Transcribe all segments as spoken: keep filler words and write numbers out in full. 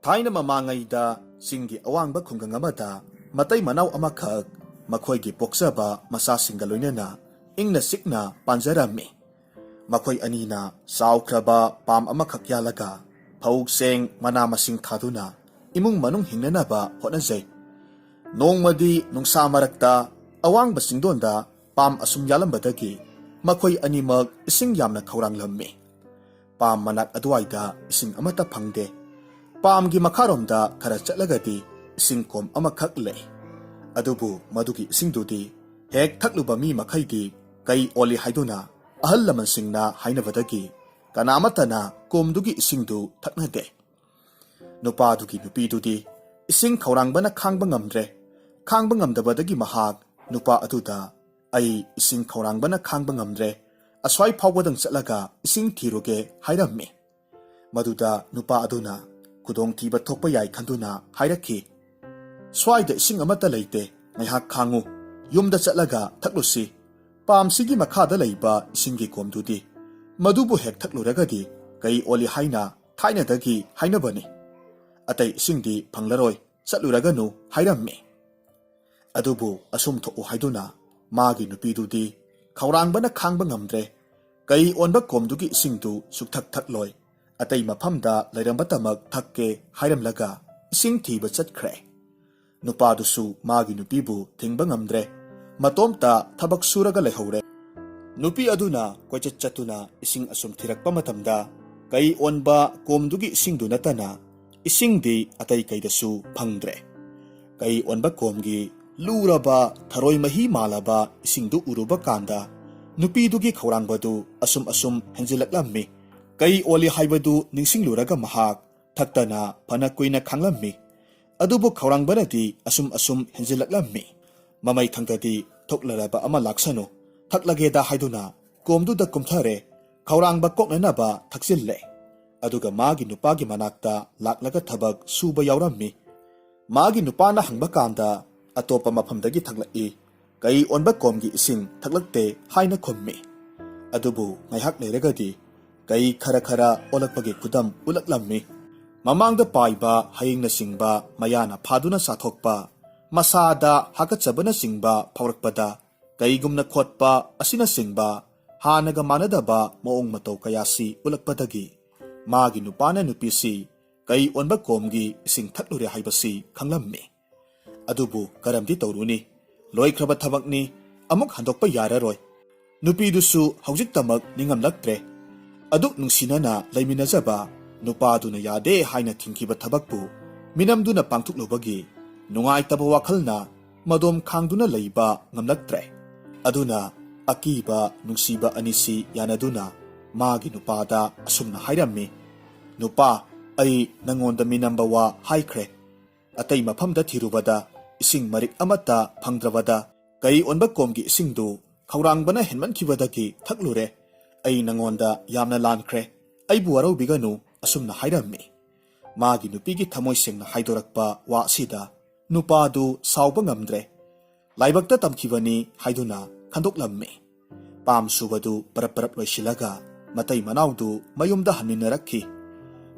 ꯊꯥꯏꯅ ꯃꯃꯥꯡꯉꯩꯗ ꯆꯤꯡꯒꯤ ꯑꯋꯥꯡꯕ ꯈꯨꯡꯒꯪ ꯑꯃꯗ ꯃꯇꯩ ꯃꯅꯥꯎ ꯑꯃꯈꯛ ꯃꯈꯣꯏꯒꯤ ꯄꯣꯛꯆꯕ ꯃꯆꯥꯁꯤꯡꯒ ꯂꯣꯏꯅꯅ ꯏꯪꯅ ꯆꯤꯛꯅ ꯄꯥꯟꯖꯔꯝꯃꯤ꯫ ꯃꯈꯣꯏ ꯑꯅꯤꯅ ꯆꯥꯎꯈ꯭ꯔꯕ ꯄꯥꯝ ꯑꯃꯈꯛ ꯌꯥꯜꯂꯒ ꯐꯧ ꯆꯦꯡ ꯃꯅꯥ ꯃꯁꯤꯡ ꯊꯥꯗꯨꯅ ꯏꯃꯨꯡ ꯃꯅꯨꯡ ꯍꯤꯡꯅꯅꯕ ꯍꯣꯠꯅꯖꯩ꯫ ꯅꯣꯡꯃꯗꯤ ꯅꯨꯡꯁꯥ ꯃꯔꯛꯇ ꯑꯋꯥꯡꯕ ꯆꯤꯡꯗꯣꯟꯗ ꯄꯥꯝ ꯑꯁꯨꯝ ꯌꯥꯜꯂꯝꯕꯗꯒꯤ ꯃꯈꯣꯏ ꯑꯅꯤꯃꯛ ꯏꯁꯤꯡ ꯌꯥꯝꯅ ꯈꯧꯔꯥꯡꯂꯝꯃꯤ꯫ ꯄꯥꯝ ꯃꯅꯥꯛ ꯑꯗꯨꯋꯥꯏꯗ ꯏꯁꯤꯡ ꯑꯃꯠꯇ ꯐꯪꯗꯦ꯫ ꯄꯥꯝꯒꯤ ꯃꯈꯥꯔꯣꯝꯗ ꯈꯔ ꯆꯠꯂꯒꯗꯤ ꯏꯁꯤꯡ ꯀꯣꯝ ꯑꯃꯈꯛ ꯂꯩ꯫ ꯑꯗꯨꯕꯨ ꯃꯗꯨꯒꯤ ꯏꯁꯤꯡꯗꯨꯗꯤ ꯍꯦꯛ ꯊꯛꯂꯨꯕ ꯃꯤ ꯃꯈꯩꯗꯤ ꯀꯩ ꯑꯣꯜꯂꯤ ꯍꯥꯏꯗꯨꯅ ꯑꯍꯜ ꯂꯃꯟꯁꯤꯡꯅ ꯍꯥꯏꯅꯕꯗꯒꯤ ꯀꯅꯥꯃꯠꯇꯅ ꯀꯣꯝꯗꯨꯒꯤ ꯏꯁꯤꯡꯗꯨ ꯊꯛꯅꯗꯦ꯫ ꯅꯨꯄꯥꯗꯨꯒꯤ ꯅꯨꯄꯤꯗꯨꯗꯤ ꯏꯁꯤꯡ ꯈꯧꯔꯥꯡꯕꯅ ꯈꯥꯡꯕ ꯉꯝꯗ꯭ꯔꯦ꯫ ꯈꯥꯡꯕ ꯉꯝꯗꯕꯗꯒꯤ ꯃꯍꯥꯛ ꯅꯨꯄꯥ ꯑꯗꯨꯗ, "ꯑꯩ ꯏꯁꯤꯡ ꯈꯧꯔꯥꯡꯕꯅ ꯈꯥꯡꯕ ꯉꯝꯗ꯭ꯔꯦ, ꯑꯁ꯭ꯋꯥꯏ ꯐꯥꯎꯕꯗꯪ ꯆꯠꯂꯒ ꯏꯁꯤꯡ ꯊꯤꯔꯨꯒꯦ" ꯍꯥꯏꯔꯝꯃꯤ꯫ ꯃꯗꯨꯗ ꯅꯨꯄꯥ ꯑꯗꯨꯅ, ꯈꯨꯗꯣꯡꯊꯤꯕ ꯊꯣꯛꯄ ꯌꯥꯏ ꯈꯟꯗꯨꯅ ꯍꯥꯏꯔꯛꯈꯤ, "ꯁ꯭ꯋꯥꯏꯗ ꯏꯁꯤꯡ ꯑꯃꯠꯇ ꯂꯩꯇꯦ, ꯉꯥꯏꯍꯥꯛ ꯈꯥꯡꯉꯨ, ꯌꯨꯝꯗ ꯆꯠꯂꯒ ꯊꯛꯂꯨꯁꯤ꯫ ꯄꯥꯝꯁꯤꯒꯤ ꯃꯈꯥꯗ ꯂꯩꯕ ꯏꯁꯤꯡꯒꯤ ꯀꯣꯝꯗꯨꯗꯤ, ꯃꯗꯨꯕꯨ ꯍꯦꯛ ꯊꯛꯂꯨꯔꯒꯗꯤ ꯀꯩ ꯑꯣꯜꯂꯤ ꯍꯥꯏꯅ ꯊꯥꯏꯅꯗꯒꯤ ꯍꯥꯏꯅꯕꯅꯤ꯫ ꯑꯇꯩ ꯏꯁꯤꯡꯗꯤ ꯐꯪꯂꯔꯣꯏ, ꯆꯠꯂꯨꯔꯒꯅꯨ" ꯍꯥꯏꯔꯝꯃꯤ꯫ ꯑꯗꯨꯕꯨ ꯑꯁꯨꯝ ꯊꯣꯛꯎ ꯍꯥꯏꯗꯨꯅ ꯃꯥꯒꯤ ꯅꯨꯄꯤꯗꯨꯗꯤ ꯈꯧꯔꯥꯡꯕꯅ ꯈꯥꯡꯕ ꯉꯝꯗ꯭ꯔꯦ꯫ ꯀꯩ ꯑꯣꯟꯕ ꯀꯣꯝꯗꯨꯒꯤ ꯏꯁꯤꯡꯗꯨ ꯁꯨꯛꯊꯛ ꯊꯛꯂꯣꯏ꯫ ꯑꯇꯩ ꯃꯐꯝꯗ ꯂꯩꯔꯝꯕꯇꯃꯛ ꯊꯛꯀꯦ ꯍꯥꯏꯔꯝꯂꯒ ꯏꯁꯤꯡ ꯊꯤꯕ ꯆꯠꯈ꯭ꯔꯦ꯫ ꯅꯨꯄꯥꯗꯨꯁꯨ ꯃꯥꯒꯤ ꯅꯨꯄꯤꯕꯨ ꯊꯤꯡꯕ ꯉꯝꯗ꯭ꯔꯦ꯫ ꯃꯇꯣꯝꯇ ꯊꯕꯛ ꯁꯨꯔꯒ ꯂꯩꯍꯧꯔꯦ꯫ ꯅꯨꯄꯤ ꯑꯗꯨꯅ ꯀꯣꯏꯆꯠ ꯆꯠꯇꯨꯅ ꯏꯁꯤꯡ ꯑꯁꯨꯝ ꯊꯤꯔꯛꯄ ꯃꯇꯝꯗ, ꯀꯩ ꯑꯣꯟꯕ ꯀꯣꯝꯗꯨꯒꯤ ꯏꯁꯤꯡꯗꯨ ꯅꯠꯇꯅ ꯏꯁꯤꯡꯗꯤ ꯑꯇꯩ ꯀꯩꯗꯁꯨ ꯐꯪꯗ꯭ꯔꯦ꯫ ꯀꯩ ꯑꯣꯟꯕ ꯀꯣꯝꯒꯤ ꯂꯨꯔꯕ ꯊꯔꯣꯏ ꯃꯍꯤ ꯃꯥꯜꯂꯕ ꯏꯁꯤꯡꯗꯨ ꯎꯔꯨꯕ ꯀꯥꯟꯗ, ꯅꯨꯄꯤꯗꯨꯒꯤ ꯈꯧꯔꯥꯡꯕꯗꯨ ꯑꯁꯨꯝ ꯑꯁꯨꯝ ꯍꯦꯟꯖꯤꯜꯂꯛꯂꯝꯃꯤ꯫ ꯀꯩ ꯑꯣꯜꯂꯤ ꯍꯥꯏꯕꯗꯨ ꯅꯤꯡꯁꯤꯡꯂꯨꯔꯒ ꯃꯍꯥꯛ ꯊꯛꯇꯅ ꯐꯅ ꯀꯨꯏꯅ ꯈꯥꯡꯂꯝꯃꯤ꯫ ꯑꯗꯨꯕꯨ ꯈꯧꯔꯥꯡꯕꯅꯗꯤ ꯑꯁꯨꯝ ꯑꯁꯨꯝ ꯍꯦꯟꯖꯤꯜꯂꯛꯂꯝꯃꯤ꯫ ꯃꯃꯩ ꯊꯪꯗꯗꯤ ꯊꯣꯛꯂꯔꯕ ꯑꯃ ꯂꯥꯛꯁꯅꯨ, ꯊꯛꯂꯒꯦꯗ ꯍꯥꯏꯗꯨꯅ ꯀꯣꯝꯗꯨꯗ ꯀꯨꯝꯊꯔꯦ꯫ ꯈꯧꯔꯥꯡꯕ ꯀꯣꯛꯅꯅꯕ ꯊꯛꯆꯤꯜꯂꯦ꯫ ꯑꯗꯨꯒ ꯃꯥꯒꯤ ꯅꯨꯄꯥꯒꯤ ꯃꯅꯥꯛꯇ ꯂꯥꯛꯂꯒ ꯊꯕꯛ ꯁꯨꯕ ꯌꯥꯎꯔꯝꯃꯤ꯫ ꯃꯥꯒꯤ ꯅꯨꯄꯥꯅ ꯍꯪꯕ ꯀꯥꯟꯗ, "ꯑꯇꯣꯞꯄ ꯃꯐꯝꯗꯒꯤ ꯊꯛꯂꯛꯏ, ꯀꯩ ꯑꯣꯟꯕ ꯀꯣꯝꯒꯤ ꯏꯁꯤꯡ ꯊꯛꯂꯛꯇꯦ" ꯍꯥꯏꯅ ꯈꯨꯝꯃꯤ꯫ ꯑꯗꯨꯕꯨ ꯉꯥꯏꯍꯥꯛ ꯂꯩꯔꯒꯗꯤ ꯀꯩ ꯈꯔ ꯈꯔ ꯑꯣꯜꯂꯛꯄꯒꯤ ꯈꯨꯗꯝ ꯎꯠꯂꯛꯂꯝꯃꯤ꯫ ꯃꯃꯥꯡꯗ ꯄꯥꯏꯕ ꯍꯌꯤꯡꯅꯆꯤꯡꯕ ꯃꯌꯥꯅ ꯐꯥꯗꯨꯅ ꯆꯥꯊꯣꯛꯄ, ꯃꯁꯥꯗ ꯍꯥꯀꯠꯆꯕꯅꯆꯤꯡꯕ ꯐꯥꯎꯔꯛꯄꯗ ꯀꯩꯒꯨꯝꯅ ꯈꯣꯠꯄ ꯑꯁꯤꯅꯆꯤꯡꯕ ꯍꯥꯟꯅꯒ ꯃꯥꯟꯅꯗꯕ ꯃꯑꯣꯡ ꯃꯇꯧ ꯀꯌꯥꯁꯤ ꯎꯠꯂꯛꯄꯗꯒꯤ ꯃꯥꯒꯤ ꯅꯨꯄꯥꯅ ꯅꯨꯄꯤꯁꯤ ꯀꯩ ꯑꯣꯟꯕ ꯀꯣꯝꯒꯤ ꯏꯁꯤꯡ ꯊꯛꯂꯨꯔꯦ ꯍꯥꯏꯕꯁꯤ ꯈꯪꯂꯝꯃꯤ꯫ ꯑꯗꯨꯕꯨ ꯀꯔꯝꯗꯤ ꯇꯧꯔꯨꯅꯤ? ꯂꯣꯏꯈ꯭ꯔꯕ ꯊꯕꯛꯅꯤ, ꯑꯃꯨꯛ ꯍꯟꯗꯣꯛꯄ ꯌꯥꯔꯔꯣꯏ꯫ ꯅꯨꯄꯤꯗꯨꯁꯨ ꯍꯧꯖꯤꯛꯇꯃꯛ ꯅꯤꯡꯉꯝꯂꯛꯇ꯭ꯔꯦ꯫ ꯑꯗꯨꯛ ꯅꯨꯡꯁꯤꯅꯅ ꯂꯩꯃꯤꯟꯅꯖꯕ ꯅꯨꯄꯥꯗꯨꯅ ꯌꯥꯗꯦ ꯍꯥꯏꯅ ꯊꯤꯡꯈꯤꯕ ꯊꯕꯛꯄꯨ ꯃꯤꯅꯝꯗꯨꯅ ꯄꯥꯡꯊꯣꯛꯂꯨꯕꯒꯤ ꯅꯨꯡꯉꯥꯏꯇꯕ ꯋꯥꯈꯜꯅ ꯃꯗꯣꯝ ꯈꯥꯡꯗꯨꯅ ꯂꯩꯕ ꯉꯝꯂꯛꯇ꯭ꯔꯦ꯫ ꯑꯗꯨꯅ ꯑꯀꯤꯕ ꯅꯨꯡꯁꯤꯕ ꯑꯅꯤꯁꯤ ꯌꯥꯅꯗꯨꯅ ꯃꯥꯒꯤ ꯅꯨꯄꯥꯗ ꯑꯁꯨꯝꯅ ꯍꯥꯏꯔꯝꯃꯤ, "ꯅꯨꯄꯥ, ꯑꯩ ꯅꯉꯣꯟꯗ ꯃꯤꯅꯝꯕ ꯋꯥ ꯍꯥꯏꯈ꯭ꯔꯦ꯫ ꯑꯇꯩ ꯃꯐꯝꯗ ꯊꯤꯔꯨꯕꯗ ꯏꯁꯤꯡ ꯃꯔꯤꯛ ꯑꯃꯠꯇ ꯐꯪꯗ꯭ꯔꯕꯗ ꯀꯩ ꯑꯣꯟꯕ ꯀꯣꯝꯒꯤ ꯏꯁꯤꯡꯗꯨ ꯈꯧꯔꯥꯡꯕꯅ ꯍꯦꯟꯃꯟꯈꯤꯕꯗꯒꯤ ꯊꯛꯂꯨꯔꯦ꯫ ꯑꯩ ꯅꯉꯣꯟꯗ ꯌꯥꯝꯅ ꯂꯥꯟꯈ꯭ꯔꯦ꯫ ꯑꯩꯕꯨ ꯋꯥꯔꯧꯕꯤꯒꯅꯨ," ꯑꯁꯨꯝꯅ ꯍꯥꯏꯔꯝꯃꯤ꯫ ꯃꯥꯒꯤ ꯅꯨꯄꯤꯒꯤ ꯊꯃꯣꯏ ꯁꯦꯡꯅ ꯍꯥꯏꯗꯣꯔꯛꯄ ꯋꯥ ꯑꯁꯤꯗ ꯅꯨꯄꯥꯗꯨ ꯁꯥꯎꯕ ꯉꯝꯗ꯭ꯔꯦ꯫ ꯂꯥꯏꯕꯛꯇ ꯇꯝꯈꯤꯕꯅꯤ ꯍꯥꯏꯗꯨꯅ ꯈꯟꯗꯣꯛꯂꯝꯃꯤ꯫ ꯄꯥꯝ ꯁꯨꯕꯗꯨ ꯄꯔꯞ ꯄꯔꯞ ꯂꯣꯏꯁꯤꯜꯂꯒ ꯃꯇꯩ ꯃꯅꯥꯎꯗꯨ ꯃꯌꯨꯝꯗ ꯍꯟꯃꯤꯟꯅꯔꯛꯈꯤ꯫